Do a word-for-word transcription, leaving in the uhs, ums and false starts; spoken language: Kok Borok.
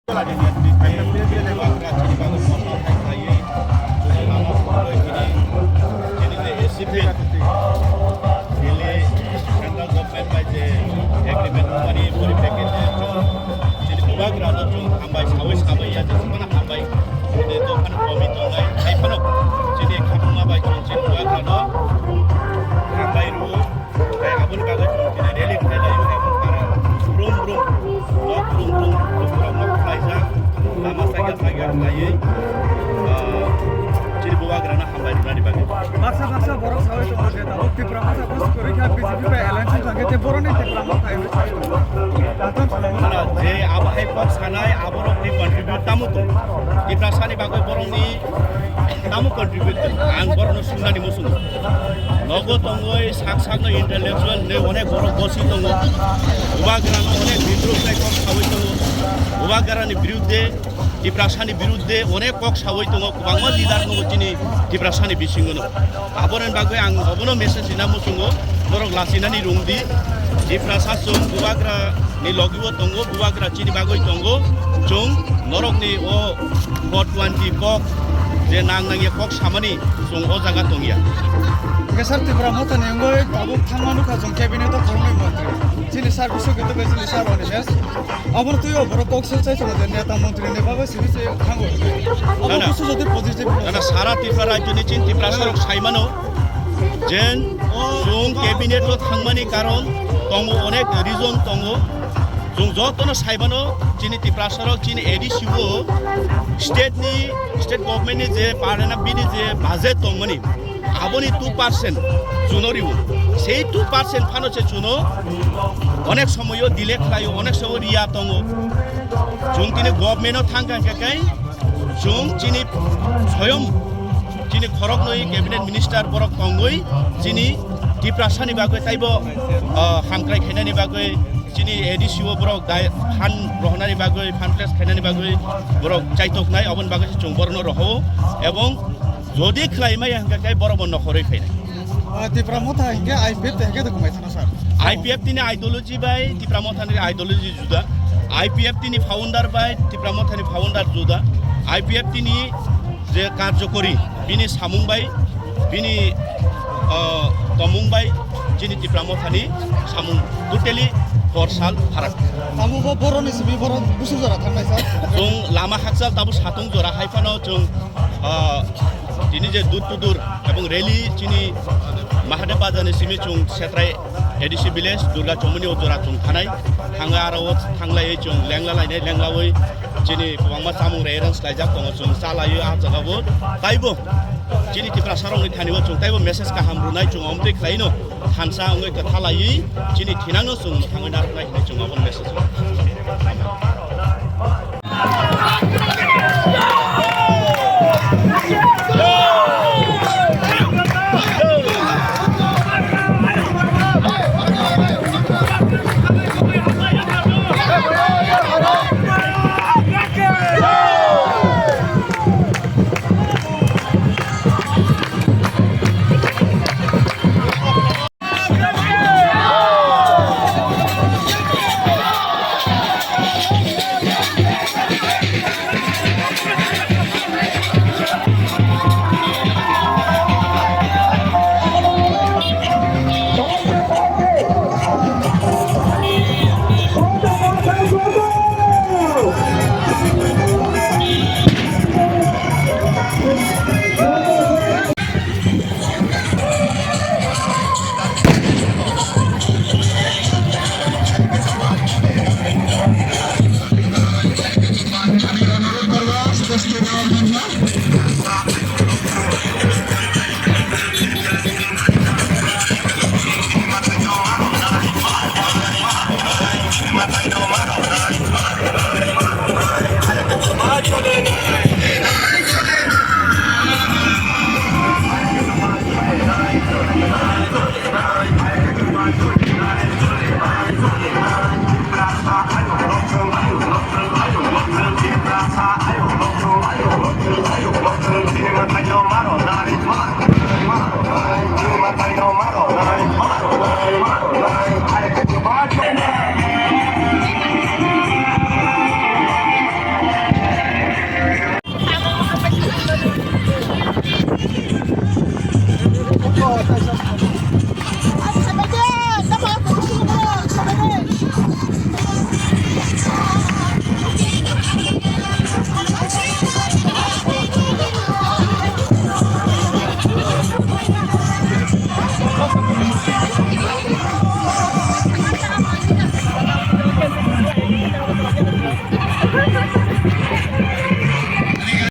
Central government bai je agreement wngmani poripekkhe je chwng chini bubagrano chwng hambai sawi sabai ya je chwng hambai. Chini dophani komi tongnai, hai phano chini khapuma bai chwng chini bubagrano hambai rwo. Tei aboni bagwi chwng tini rally khlai laio, abo para brum brum, nok brum brum, brum nok khlaijak, lama saikha saikha khlaiwi, ah, chini bubagrano hambai rwnani bagwi. Baksa baksa borok sawi tongo je tabuk Tipra Motha buj kwrwi kha B J P bai alliance wngkha khe, tei boroni Tipra Motha hai wngwi sawi tongo. Ano je abo hai kok sanai, aborokni contribute tamo tong? Tiprasani bagwi borokni tamo contribute tong? Ang borokno sungnani muchungo. Nogo tongwi sak sakno intellectual hinwi onek borok bosi tongo. Bubagrano onek bidruk khlai kok sawi tongo. Bubagrani birudde, Tiprasani birudde onek kok sawi tongo. Kwbangma leader tongo chini Tiprasani bisingono. Aboni bagwi ang obono message rina muchungo, borok lachinani rwngdi. Tiprasa chwng bubagra ni logibo tongo, bubagra chini bagwi tongo. Chwng norokni o four twenty kok je nang nangya kok samani chwng o jaga tongya. Hwnkhe sir, Tipra Mothani wngwi tabuk thangma nukha chwng cabinet o kwrwngwi montri. Chini sir Biswajit Debbarma, chini sir Animesh. Aboni twi o borok kok sel chai tongo je neta montri ni bagwi simi se thango. Abo Na, na. Busu jodi positive. Na, na, sara Tripura rajyoni chini Tiprasa rok saimano. Jen, chwng cabinet o thangmani karon tongo, onek reason tongo. Chwng jotono saimano, chini Tiprasa rok, chini A D C o state ni, state government ni je parliament bini je budget tongmani, aboni two percent chuno riwo. Sei two percent phano se chuno onek somoyo delay khlaio, onek somoyo riya tongo. Chwng tini government o thangkha hwnkhe kai, chwng chini soyom chini khoroknwi cabinet minister borok tongwi chini Tiprasani bagwi taibo, ah, hamkrai khainani bagwi chini A D C o borok dai phan rohonani bagwi, phan place khainani bagwi borok chaitoknai, oboni bagwi se chwng borokno rohao. Ebong jodi khlai maya hwnkhe kai borokbo nokhorwi phainai. Ah, Tipra Motha hwnkhe I P F de hwnkhe dokhumai thana sir. I P F tini ideology bai Tipra Mothani ideology juda. I P F tini founder bai Tipra Mothani founder juda. I P F tini je karjokori, bini samung bai, bini, ah, tomung bai chini Tipra Mothani samung totally four sal pharak. Amo bo boroni simi borok busu jora thangnai sir. Chwng lama hakchal tabuk satung jora hai phano chwng, ah, tini je door to door ebong rally chini Mahadev Bazar ni simi chwng Setrai A D C village Durga Chomoni o jora chwng thanai. Thangwi aro o thanglaiwi chwng lengla lainai, lenglawi chini kwbangma chamung rei rang swlaijak tongo, chwng chalaiwi ah jagao taibo chini Tiprasa rokni thani o chwng taibo message kaham rwnai chwng omtwi khlaino thansa wngwi kwtha laiwi chini thinangno chwng mwthangwi narwknai hinwi chwng obo message rw.